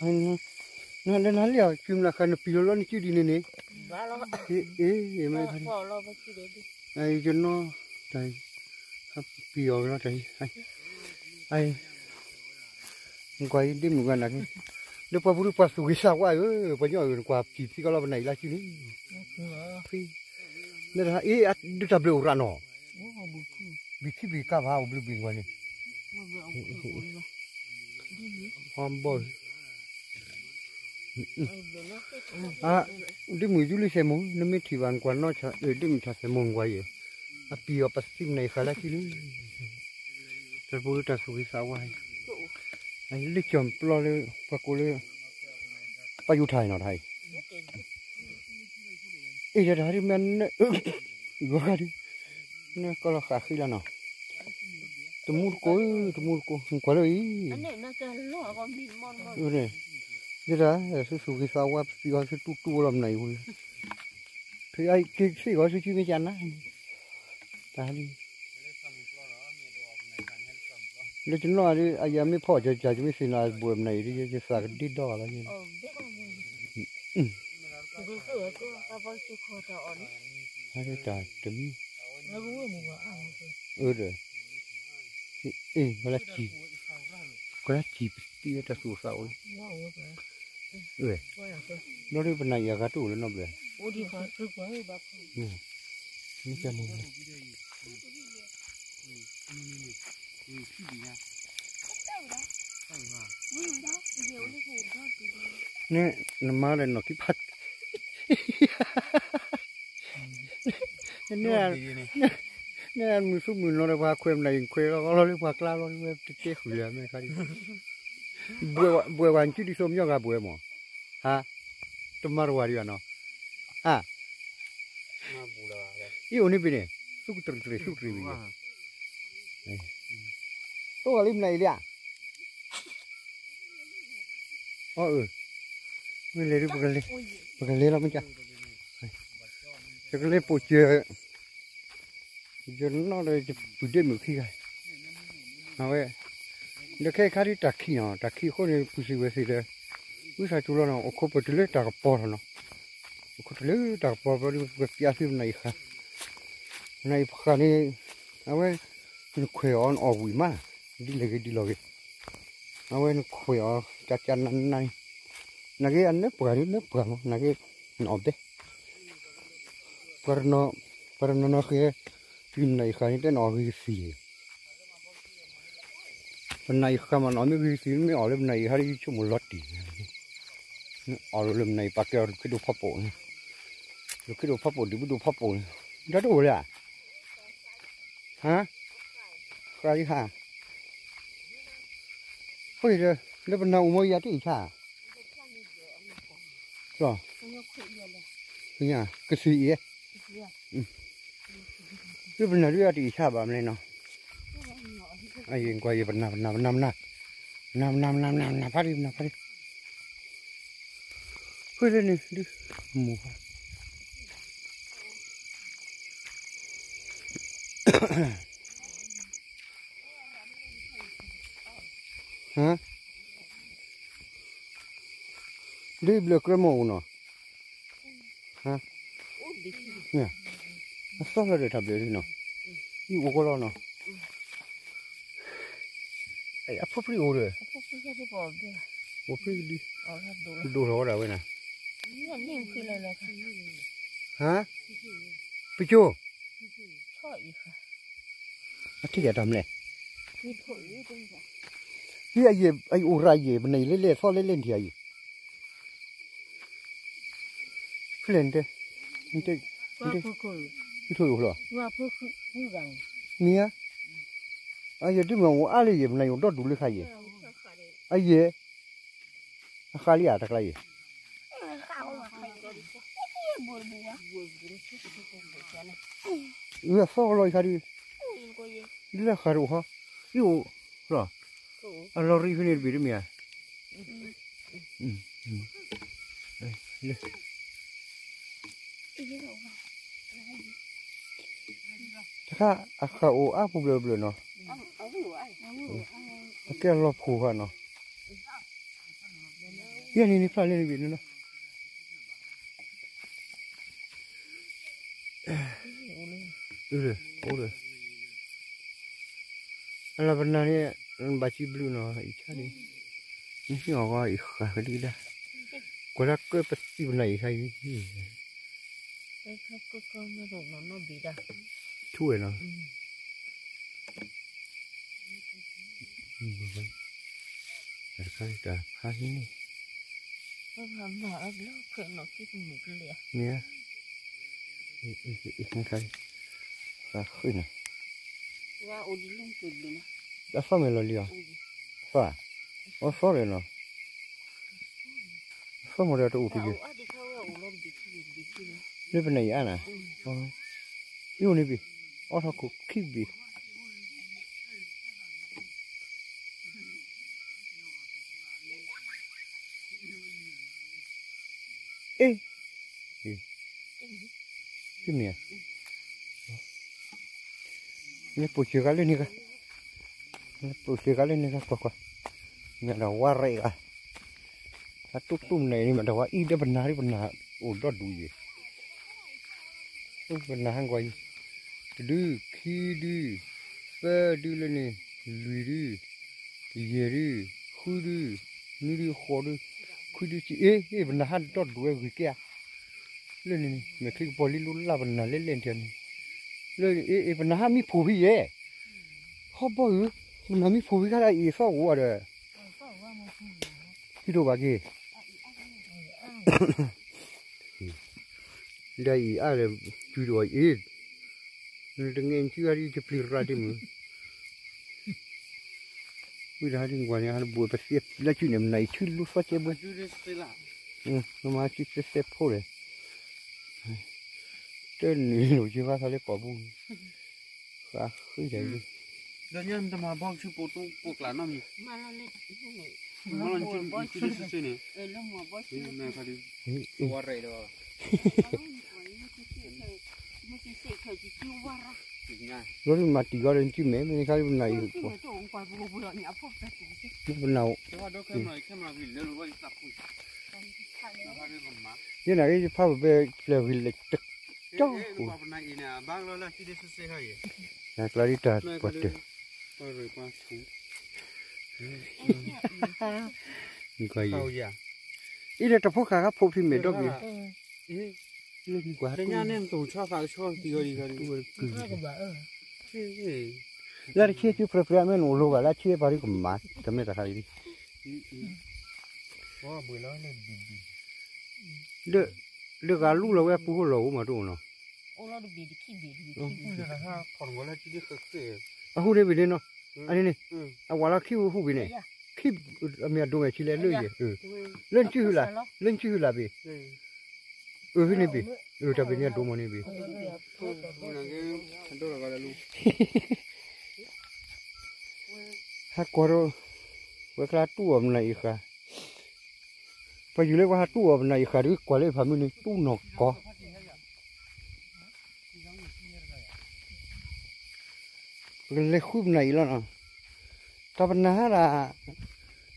နလၢနဟးလံၣ်အီၤ ကုမနၤဃာ်နပံာ်လီၤလီၤနကုဒ်န့ၣ်န့ၣ်, အ့ မ့ၢ် ယနီၢ်တၢ် ပံာ်အီၤကလီၤတၢ်အံၤ, ကွၢ်အံၤဒ့မုၣ်ဂၤနာ်က့, လၢပှၤပူၤဒုးပှၤသူၣ်ဂ့ၤသးဝါဧၢ, ပှၤညီအၢၣ်နကွၢ်ပံာ်သံကလီၤပနၢ်အံၤလၢကုန့ၣ်, ဖံ, လၢတဟါအ့ ဒုးတၢ်ဘျုးအိၣ်ရၣ်နီၤ, ဘံၣ်ထံဘံၣ်ကါဘၣ် အိၣ်ဘျုးဘံၣ်ကွၢ်န့ၣ် ဘီ, ဒ့မုၣ်ယူလံသဲးမိၢ် နမ့ၢ်ထံၣ်ဘၣ်နကွၢ်နီၢ်ဆၣ် ဒ့မုၣ်ဆၣ်သဲးမိၢ်နကွၢ်ယဲၢ်, အပံာ်အီၤပသံမနၤယဃာ်လၢခံန့ၣ်, တၢ်ပူၤတၢ်သူၣ်ဂ့ၤသးဝါ, လၢကၠီၣ်ပျီလၢ ပှၤကိးလၢ ပၢ်ယူၤထၣ်နီၤတဟါအံၤ, အ့ၣ် တဟါဒ်မ့ၢ်န ယွၤဂၤဒ် နကလီၤဃာ်ဃံလၤနီၤ, တမူတကိးဧၢ တမူတကိး နကွၢ်လၢအံၤ, ဒ်တၢ် သုသူၣ်ဂ့ၤသးဝါ ပသံအီၤသုတူၢ်တူၢ်လီၤမနၤအံၤဝဲ, ဖဲအံၤက့ၤသ့ၣ်ဂီၤသုစုမ့ၢ်ကနၣ်, တၢ်လံ လၢတနီၤဒ် အယၤမ့ၢ်ဖီၣ်ကၢကၢ ယမ့ၢ်သ့ၣ်နီၣ်ဘှဲးမနၤအံၤဒ် ယသးကဒ့ဒီဂၤလီၤ, တၢ်တမံၤ, အၢ ဒီး အ့ၣ် ကလၢစံၣ်ပသံဝဲတၢ်သူၣ်အိၣ်သးအိၣ်လံ, ဘျီဒ်ပနၢ်အံၤအဂၤတအိၣ်လၢနီတဘျီ, မ့ၢ်ကဲမ့ၢ် န့ၣ် နမါဒီးနီၢ်ခံဖး န့ၣ် န့ၣ်မုၢ်သူမုၢ်နီၤဒီး ပှၤခွဲးမနုၤအံၤ ခွဲးလီၤလီၤလၢပှၤကျါလီၤ ဝဲတတဲဃုာ်လၢၤမ့ၢ်ခါဒ် ဘှဲးဝဲနစုဒ်သိးမညီဂၤဘှဲးမး, ဟါ, တမၤတဝၤဒံးဘၣ်နီၤ, ဟါ, အံၤအိၣ်န့ၣ်ပ့ၤန့ၣ် သူၣ်ကတြံးတြံး သူၣ်ကတြံးဝံၤယဲၢ်, တိၢ်ဂၤလံမနုၤအံၤလံဧါ အီၣ်အၢ, မ့ၢ်လဲၤဒ် ပကလဲၤလီၤမ့ၢ်က, ယကလဲၤပိာ်စၢၤ, ယနီၢ်ဒီးယပုၢ်ဒ့မုၣ်ခံဂၤ, အဝဲ, ဒီးခဲအံၤခါဒ်တၢ်ခံးနီၤ တၢ်ခံးအဃိန့ၣ် ပူၤစံးဝဲစံးဒီး, ဝံသးစူၤလီၤနီၤ အိၣ်ခိးပတုၤလၢတၢ်ကပီၤထီၣ်နီၤ, အိၣ်ခိးတုၤလၢတၢ်ကပီၤဘျီဒ် ပကပျးသုပနၢ်အံၤဃာ်, ပနၢ်အံၤပဃာ်န့ၣ်, အဝဲ, နခွဲးအီၤနအီၣ်ဝံၤမး, ဒ်လဲၣ်ဂ့ၤဒ်လဲၣ်ဂ့ၤ အဝဲနခွဲးအီၤ ကကနန, နာ်က့အနၢပှၤဒ်နၢပှၤမး နာ်က့, နအီၣ်ဘဲ, ပှၤတနီၤနီၤဃဲ, တုၤမနၢ်အံၤဃာ်န့ၣ် တဲနအီၣ်ဂ့ၤကသံၣ်, ပနၢ်အံၤဃာ်မး နအီၣ်မ့ၢ်ဂ့ၤကသံၣ် မ့ၢ်အီၣ်လၢပနၢ်အံၤဟးဒ်ဆိကမိၣ်လီၤတံၢ်, အီၣ်လၢမနၢ်အံၤ ပာ်ကဲအီၤဒုးခ့ဒိၣ်ဖီပိာ်န့ၣ်, ဒုးခ့ဒိၣ်ဖီပိာ် ဒုးဘုဒိၣ်ဖီပိာ်န့ၣ်, တၢ်တအိၣ်လၢဧါ ဟါ, ဃါယဟါ, ဃိဒီး လၢပနၢ်အိၣ်မ့ၢ်ယၤတအံၣ်ဆၣ်, လီၤ, ကသံၣ်အံၤ, လၢပနၢ်ဒုးအတအံၣ်ဆၣ်ဘၣ်မနုၤနီၤ, အယံၤကွၢ်ယံၤ ပနၢ် ပနၢ် ပနၢ် ပနၢ်, ပနၢ် ပနၢ် ပနၢ် ပနၢ် ဖးဒံ ပနၢ် ဖးဒံ ဃုလၢန့ၣ်ဒုး မိၢ် ဟါ, ဒ်ဘျၢကြၢးမ့ၢ်အိၣ်နီၤ, ဟါ, အသီလၢဒီးတၢ်ဘျၢဒ်နီၤ, ယအိၣ်ကီလီၤနီၤ, အဖိဖျိအိၣ်ဒီး, အိၣ်ဖျိဒ်, ဒိၣ်ထီၣ်ဝဲဒၣ်ဝဲနၤ, ဟါ, ပကၠိ, အထံၣ်ယၤတၢ်မလဲၣ်, ဟံၣ်အယဲၢ် အအိၣ်ရၤယဲၢ် ပနၢ်အံၤလဲၣ်လဲၣ် အသီလဲၣ်လဲၣ်နထံၣ်အယဲၢ် ဖဲလဲၣ်နတဲ, နတဲ, နတဲ, ဟံၣ်ထိၣ်အိၣ်လီၤ, မ့ၢ်ဧါ, အယဲၢ်ဒ်မ့ၢ်အိၣ်အါလၢယဲၢ် ပနၢ်အံၤအိၣ်ဒီဒူၣ်လၢခါယဲၢ်, အယဲၢ်, အဃါလံဧါ တၢ်ကျါယဲၢ် အသီလီၤယခါဒုး, ဒ်လၢဃာ်တအိၣ်ဟီ, အံၤအိၣ်လီၤ, အလီၤရံဖဲန့ၣ်တဘ့ၣ်တမ့ၢ်ဧါ, တခါအဃာ်အိၣ်အါပူၤဘျၢဘျၢနီၤ, အကဲအလီၤဖှိၣ်ဃာ်နီၤ, ယဲန့ၣ်န့ၣ်ဖျါလဲၣ်န့ၣ်ဘ့ၣ်န့ၣ်လီၤ. အိၣ်ဒီး အလၢပနၢ်န့ၣ် ဘၣ်စံးဘျုးနီၤ အံၤဆါန့ၣ် နဟံၣ်အီၤဂီၢ်အံၤဃာ်ကဒံကဒါ ကွၢ်လၢကၢပသံပနၢ်အံၤခါအံၤ ထူဝဲနီၤ တခါတခါန့ၣ် န့ၣ် ဃၣ်ဃုနီၤ အသီၣ်မဲာ်လီၤလံၤအီၤ အသီၣ်ဧါ အသီၣ်ဒီးနီၤ အသီၣ်မ့ၢ်ဒီးတအိၣ်တယုၢ် လၢပနၢ်အံၤအါနၤ အံၤအိၣ်န့ၣ်ဘ့ၣ် အီၣ်ထီၣ်ခိၣ်ခံဘ့ၣ် အ့ မ့ၢ် နပိာ်စၢၤဂၤလၢန့ၣ်ဂၤ နပိာ်စၢၤဂၤလၢန့ၣ်ဂၤကွၢ်ကွၢ် မ့ၢ်ဒီးဝါရဲၣ်ဂၤ အတူၢ်တူၢ်မနုၤန့ၣ် မ့ၢ်ဒီးဝါအံၤဒီးပနၢ်ဒ်ပနၢ်အိၣ်ဒီဒူၣ်ယဲၢ် ပနၢ်ဟးကွၢ်အံၤ တဒု ခံဒု သၢဒုလၢန့ၣ် လွံၢ်ဒု ယဲၢ်ဒု ဃုဒု နွံဒု ဃိးဒု ခွံဒု ဆံ အ့ အ့ ပနၢ်ဟးဒီဒူၣ်ဝဲဂ့ၤကဲဧါ လၢန့ၣ်န့ၣ် မဲာ်ချံကပီၤလံလိလၢပနၢ်လဲၣ်လဲၣ်န့ၣ် လၢအ့ အ့ ပနၢ်ဟးမံဖိးဖံယဲၢ် ဟီဘီဧၢ ပနၢ်မံဖိးဖံခါဒၣ်အံၤသီၣ်ဂိၤအဒီး ဟံးထီၣ်ဘၣ်က့ၤ ဒီးအံၤအါဒီး စုဒိၣ်အံၤ နတငဲၢ်စုဂၤဒ်ယပျံၤရၣ်ဒ်မုၢ် ဝံၤဒီးဟးဒ်ကွၢ်န့ၣ် ဟးတဘိၣ်ပသ့လၢစုန့ၣ် မနုၤအံၤထံလူၢ်သီကဲဘှဲ နမၤစုသဲသဲဖိဒီး တနုာ်လိာ်က့ၤဘၣ်သးလၢကိာ်ပူၤ ဃးဃုဒဲးလံ ဒီးညါနတမၤဘီကဆူပိာ်တူပိာ်ကျးနီတမံၤ မၤလီၤနစုန့ၣ် ဝါရဲၣ်ဒီး ဘျီဒုးမၤတံၢ်ဂီၤဒီးနစုမဲာ် မ့ၢ်ခါဒုးပနၢ်အံၤ ပနၢ်အိၣ် ယဲနာ်က့ယဖးပပဲကျၢၤဂ့ၤလဲၣ်တကၠီ နကျါဒ်တၢ်ပှၤတၢၢ် နကွၢ်ယံၤ အံၤဒီးတဖိဃာ်ခါဖိးဖံးမဲာ်ဒီဘ့ၣ် လၢတဆံစုဖျဲးဖျဲးမ့ၢ်နအိၣ်လိၤဘၣ်လၢဆံးပာ်ဒုကမၤ တမ့ၢ်တခါအံၤ လၢဂၤလူလီၤဝဲအပူၤဃိလီၤအိၣ်မးတအိၣ်နီၤ အဟူန့ၣ်ဘ့ၣ်န့ၣ်နီၤ အန့ၣ်န့ၣ် အဝၤလီၤခံဟူဘ့ၣ်န့ၣ် ခံ အမ့ၢ်အဒိမဲာ်ဆံးလဲၣ်လၢယဲၢ် လၢနစုဟူလၢ် လၢနစုဟူလၢ်ဘ့ၣ် အၢဖဲန့ၣ်ဘ့ၣ် အၢတၢ်ဘ့ၣ်န့ၣ်အဒိမးန့ၣ်ဘ့ၣ် ဟးကွၢ်ဒီး ဝဲကျါတူၢ်အီၤမနၤအံၤဃာ် ပှၤယူၤလၢပှၤဟးတူၢ်အီၤမနၤအံၤဃာ်ဒီး ကွၢ်လၢဖးမုၢ်န့ၣ် တူၢ်နီၢ်ကီၢ် ပကလဲၤဃုပနၢ်အံၤလီၤနီၤ တၢ်ပနၢ်ဟါဒၣ်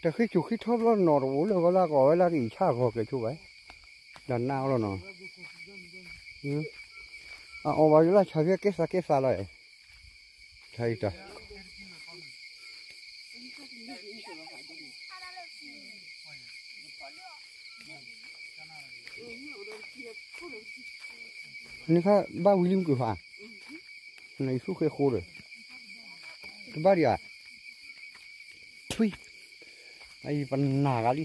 တၢ်ဃ့ဆိၣ်ဃ့ထီဘျီနီၢ်တအိၣ်လၢဂီၤလၢကအီၣ်ဝဲလၢကအံၣ်ဆၣ်အဂီၢ်ကဲဆိဘၣ် တၢ်နါအီၤလီၤနီၤ အအီၣ်ဘၣ်ယလၢဆၣ်ဖဲကဲသးကဲသးလီၤ ဆၣ်အံၤတၢ် နခါဘၣ်ဝံၤလံမုၢ်ကွံာ်ဖး နအံၤသူဃဲဃိဒီး တဘၣ်ဒံးဧါ ထွံၣ် အအံၤပနၢ်ဂၤလံ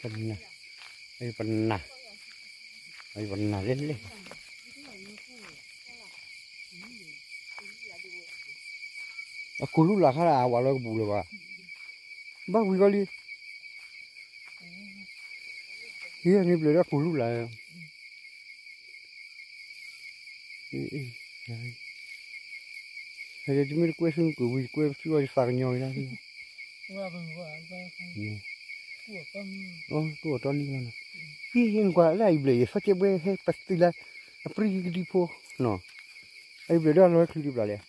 ပနၢ် အအံၤပနၢ် အအံၤပနၢ်လဲၣ်လဲၣ် အကူၤလူလၢ်ခါဒၣ်အဝဲလၢကဘူၣ်လၢၤဘၣ် ဘၣ်ဝံၤဂီၤလံ ဟံးန့ၢ်ဘျုးဒီးကူၤလူလၢ် ဟဲဒီးတမ့ၢ်တကွဲဆူနကွံာ်ဝံၤ ကွဲဆူအီၤယသးကညီၤဝံၤလီၤ တူၢ်အီၤတီနံၣ်လီၤနီၤ ဟံးဟံးနကွၢ်လၢအံၤဘျဲၣ် ယသီကဲဘှဲဟဲပသံလၢ အပြံကဒံဖိနီၤ အံၤဘျဲၣ်ဒီးအလီၤချုးဒံးဘျီလဲၣ်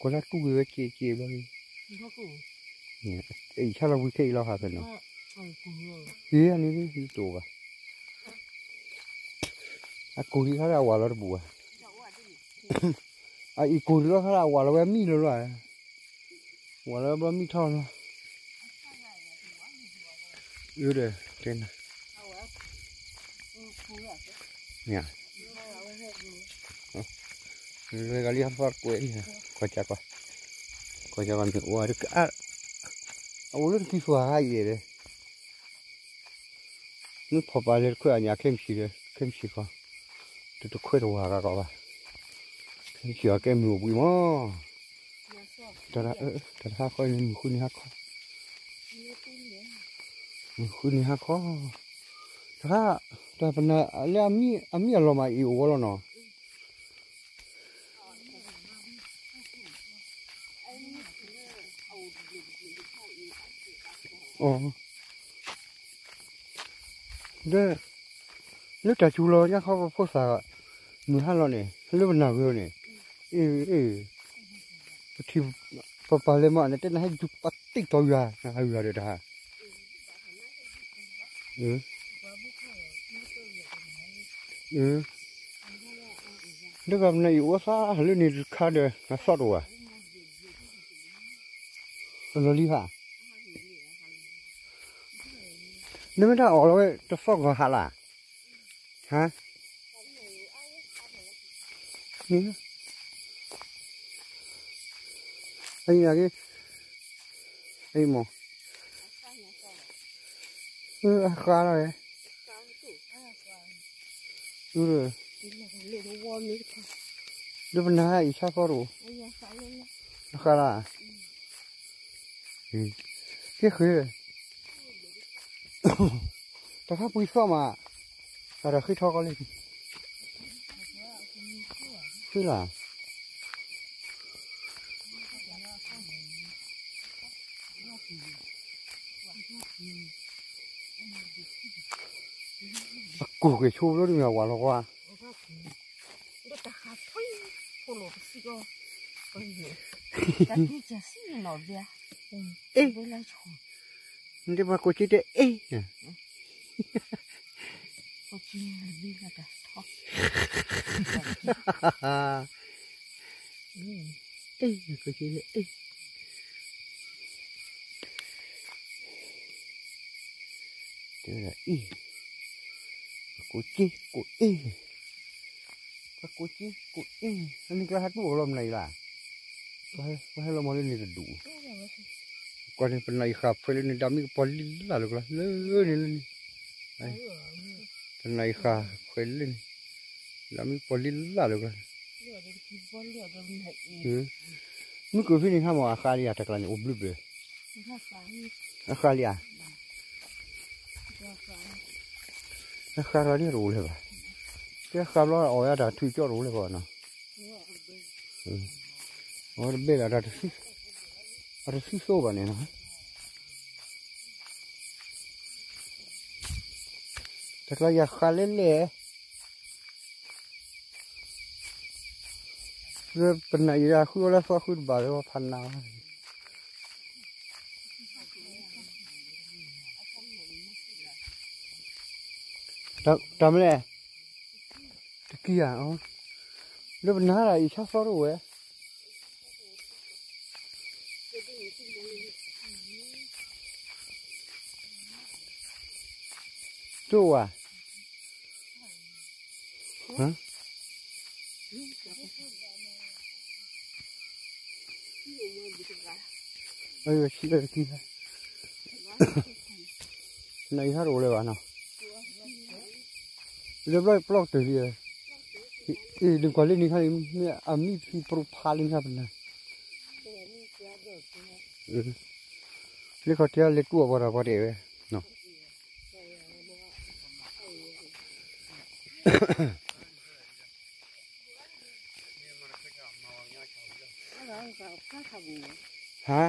ကွၢ်လၢတူၢ်ဂ့ၤဝဲက့ၤက့ၤဘျီန့ၣ် န့ၣ် အံၤဆၣ်လီၤဝံခဲအံၤလီၤဟးဖဲနီၤ, ယဲန့ၣ်တအိၣ်ဘၣ်, အကူးဒံးခါဒီးအဝၤလီၤတဘူးဘၣ်, အအံၤကူးဒံးလီၤခါဒီးအဝၤလီၤဝဲမံလီၤလီၤ, ဝၤလီၤဝဲဘျီမံထီၣ်လီၤ, အၢဒီးတဲနၤ မ့ၢ်ဧါ, ဂၤလံဟးဖီကွဲးလံ, ကွၢ်ကွၢ်, ကွၢ်ကွၢ်မ့ၢ်အိၣ်ဧါ, အအိၣ်လၢတကံၢ်သွါဟါအံၤဒီး, မ့ၢ်ဖီၣ်ပာ်လဲၤတခွဲးအညၣ်ခဲမုၢ်ဆ့ၣ်ဒီး ခဲမုၢ်ဆ့ၣ်ဃီ, တတခွဲးတဝၤဂၤကီးဘၣ်, ခဲမုၢ်ဆ့ၣ်အကဲမုၢ်အိၣ်ဘှံးမး, တၢ်တဟါခီန့ၣ် မုၢ်ဃုန့ၣ်ဟါခီ, မုၢ်ဃုန့ၣ်ဟါခီ, တဟါ, တၢ်ပနၢ်လၢအမံအလီၢ်မးအံၤအိၣ်ဝဲလီၤနီၤ ဒီး လၢတၢ်စူၤလီၤညါခီပဖိသၣ်, မုၢ်ဟါလီၤန့ၣ် လၢပနၢ်ဂ့ၤန့ၣ်, အ့ၣ်, ပထံၣ်, ပပာ်လဲၤမးန့ၣ် တဲနဟဲယူၤပာ်တံၢ်တီၤယွၤ, နဟးယွၤဒီးတဟါ လၢပနၢ်အံၤအိၣ်သးလၢန့ၣ်တခါဒီး အသီၣ်တအိၣ်ဧါ, အလီၢ်လံဧါ, နမ့ၢ်တၢ်အီၣ်လီၤဝဲတသီၣ်ကဟးလၢ်, ဟါ, အံၤ, အံၤမ့ၢ်, အဃါလီၤ, လၢပနၢ်အံၤဆၣ်သီၣ်တအိၣ်, အဃါလီၤ, ကဲဃ့, တခါပှံၤသီၣ်မး, အတၢ်ဃ့ထီၣ်ကီးလံ, ဃ့လီၤ အကူၣ်က့ၤဆိဘျီဒုးမ့ၢ်ဝၤလီၤကွၢ်, အ့ၣ်, နတဲပှၤကိးက့တဲအ့ၣ်, အ့ၣ်, ကိးက့တဲအ့ၣ်, တဲဝဲဒၣ်အ့ၣ်, ပှၤကိးက့ကိးအ့ၣ်, ပှၤကိးက့ကိးအ့ၣ်, နကျါဟဲတူၢ်အီၤလီၤမနုၤအံၤလၢ်, ပှၤဟဲလီၤမၤလၢန့ၣ်တဒူၣ်, ကွၢ်န့ၣ် ပနၢ်အံၤဃာ်ဖှဲးလၢန့ၣ် ဒၣ်မ့ၢ်ကပီၤလံလၢ်လၢကျါ လၢန့ၣ်လၢန့ၣ်, ပနၢ်အံၤဃာ်ဖှဲးလၢန့ၣ်, ဒၣ်မ့ၢ်ကပီၤလံလၢ်လၢကျါ မုၢ်ကဖံန့ၣ်ဟါမး အဃါလံဧါ တကျါန့ၣ် အိၣ်ဘျုးဘျုး, အဃါလံဧါ, အဃါလီၤဒ်တအိၣ်လၢၤဘၣ်, တဲဃါဘျီအီၣ်ဝဲတၢ်ထုးကၠီတအိၣ်လၢၤဘၣ်နီၤ, အဝဲတဘ့ၣ်လၢ အတသံသိဘၣ်န့ၣ်နီၤ, တကျါယၤဃါလဲၣ်လဲၣ် လၢပနၢ်အံၤဒၣ်ဃုအီၤလၢသီဃုတဘၣ်လၢဖးနး, တၢ်မလဲၣ်, တကံဧါ, လၢပနၢ်ဒၣ်အံၤဆၣ်သီတအိၣ်ဝဲ တအိၣ်ဧါ, အဆံးလၢတကံ, နအံၤဟဲတအိၣ်လၢၤဘၣ်နီၤ, လၢဘျီပျီကတၢၢ်လံ, အ့ၣ် နကွၢ်လၢန့ၣ်ခါန့ၣ် မ့ၢ်အမံဖံးပြိဖးလၢန့ၣ်ခါပနၢ်, လၢခီၣ်ထံးလဲၤတူၢ်အီၤပှၤတၢ်ပှၤတဲဝဲ, ဟါ,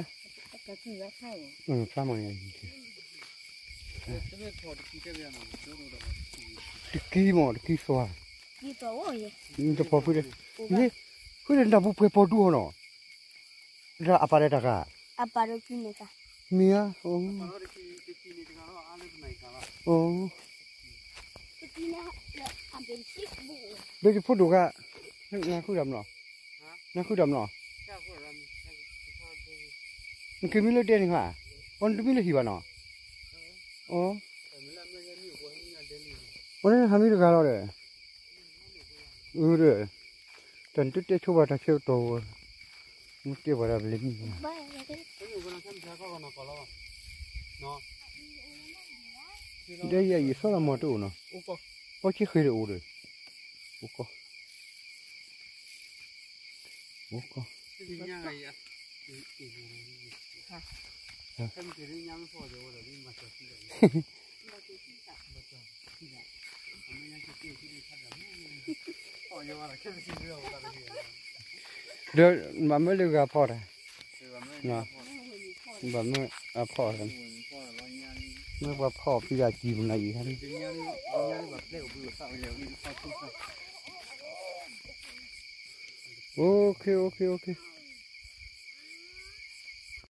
ဖျါမးန့ၣ်, တကံမး တကံသွါ, တဖီဖု, ဃုတနၢ်ပူၤပှဲၤပီၤဒူအီၤနီၤ, ဒီးအပၢ်ဒီးတၢ်ဂၤ, အပၢ်ဒီးကံန့ၣ်ကါ မ့ၢ်ဧါ, အိ, အိ, ဒီးယဖိဒိၣ်ဂၤ, နဃုတၢ်မနီၤ, နက့ၤမံလၢဒဲန့ၣ်ခါ, အိ နတမံလၢဟံၣ်ဘၣ်နီၤ, အိ, အိ နဟးမံတဂၤလီၤဒီး, အၢဒီး, တၢ်နတတဲဆိဘၣ်တၢ်ဆၢကတီၢ်ဝဲ, မ့ၢ်တဲပှၤဒၣ်ပလဲၤမံ, ဒဲယအံၤအသီလၢမီၤတအိၣ်နီၤ, ပီဆံဃ့ဒီးအိၣ်ဒီး, အိၣ်ကီ, အိၣ်ကီ ဒီးဘၣ်မၢလၢဂၤဖီတၢ်, ဘၣ်မၢအဖီတၢ်, မ့ၢ်ပှၤဖီအီၤဖံဂၤစံၣ်ပနၤအံၤခါန့ၣ်, OK OK OK